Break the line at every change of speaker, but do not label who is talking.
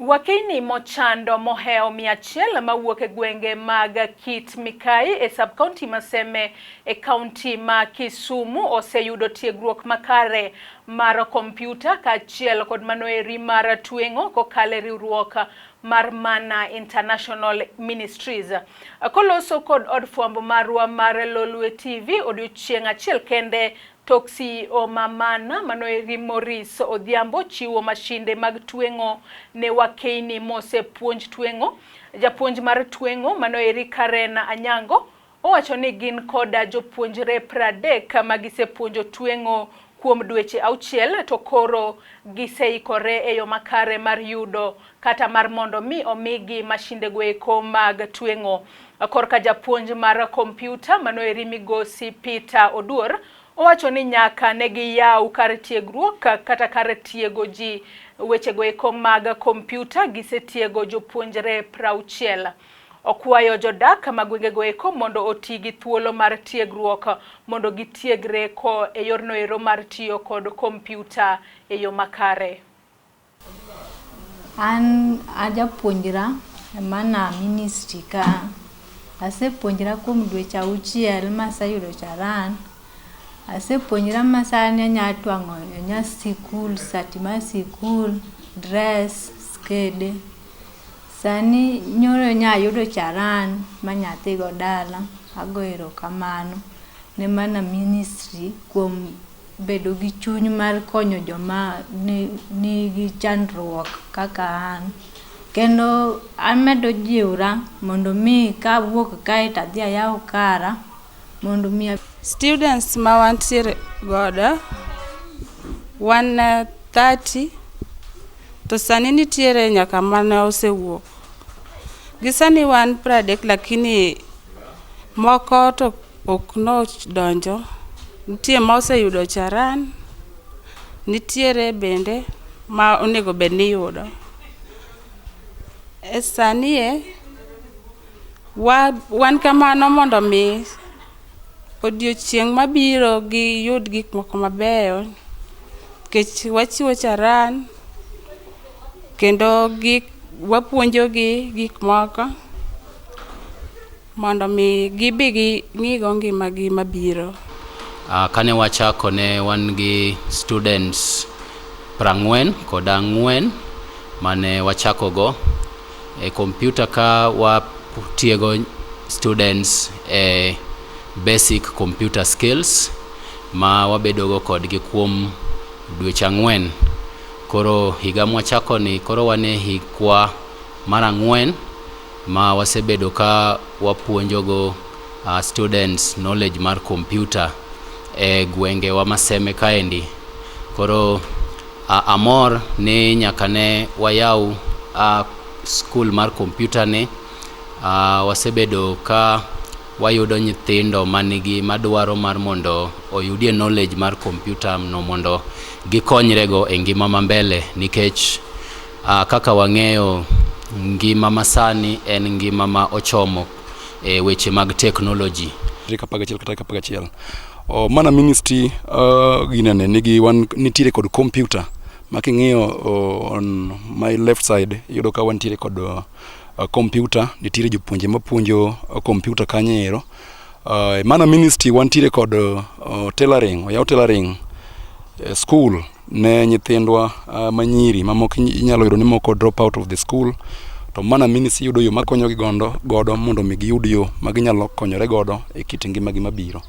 Wakeyni mochando mohewo 100 mawuok e gwenge mag Kit Mikayi e sub-county ma Seme e kaunti ma Kisumu oseyudo tiegruok makare mar kompyuta kaachiel kod manoeri mar tweng'o kokalo e riwruok mar Mana International Ministries. Koloso kod od fwambo marwa mar Lolwe TV odiochieng' achiel kende tok CEO ma Mana manoeri Maurice Odhiambo chiwo mashinde mag tweng'o ne wakeyni mosepuonj tweng'o. Japuonj mar tweng'o manoeri Karen Anyango owacho ni gin koda jopuonjre 30 ma gisepuonjo tweng'o kuom dweche 6 to koro giseikore e yo makare mar yudo kata mar mondo mi omigi mashindego eko mag tweng'o. Korka japuonj mar kompyuta manoeri migosi Peter Oduor owacho ni nyaka ne giyaw kar tiegruok kata kar tiego ji wechego eko mag kompyuta gisetiego jopuonjre 60. Okwayo jodak ma gwengego eko mondo oti gi thuolo mar tiegruok mondo gitiegre ko e yorno ero mar tiyo kod kompyuta e yo makare.
An ajapuonjra e Mana Ministry ka. Asepuonjra kuom dweche 6 maseyudo charan. Asepuonjra ma sani anya twang'o nya sikul, sati mar sikul, dress, skede. Sani nyoro nya ayudo charan ma nyathigo dala. Ago erokamano ne Mana Ministry kuom bedo gi chuny mar konyo joma nigi chandruok kaka an. Kendo amedo jiwra mondo mi kawuok kae to adhi ayaw kara mondo mi
Students ma wantiere godo wan 30 to sani nitiere nyaka mane osewuok. Gi sani wan 30 lakini moko to ok nodonjo. Nitie ma oseyudo charan, nitiere bende ma onego bed ni yudo. E sani e, wan kamano mondo mi odiochieng' mabiro giyud gik moko mabeyo nikech wachiwo charan kendo wapuonjogi gik moko mondo mi gibi ging'igo ngimagi mabiro.
Kane wachako ne wan gi students 44 mane wachako go. E kompyuta ka watiego students e basic computer skills ma wabedogo kodgi kuom dweche 4. Koro higa mwachako ni koro wan e hikwa mar 4 ma wasebedo ka wapuonjogo students knowledge mar kompyuta e gwengewa ma Seme kaendi. Koro amor ni nyaka ne wayaw skul mar kompyuta ni wasebedo ka wayudo nyithindo manigi madwaro mar mondo oyudie knowledge mar kompyuta no mondo gikonyrego e ngima ma mbele nikech kaka wang'eyo ngima masani en ngima ma ochomo e weche mag technology.
Tarik 11 ka tarik 11. Mana Ministry ginene nigi wan nitiere kod kompyuta ma king'iyo on my left side iyudo ka wantiere kod kompyuta, nitiere jopuonje mapuonjo kompyuta kanyo ero. Mana Ministry wantiere kod tailoring, oyaw tailoring school ne nyithindwa manyiri mamoko inyalo yudo ni moko drop out of the school to Mana Ministry yudo yo makonyogi godo mondo mi giyud yo ma ginyalo konyore godo e kit ngimagi mabiro.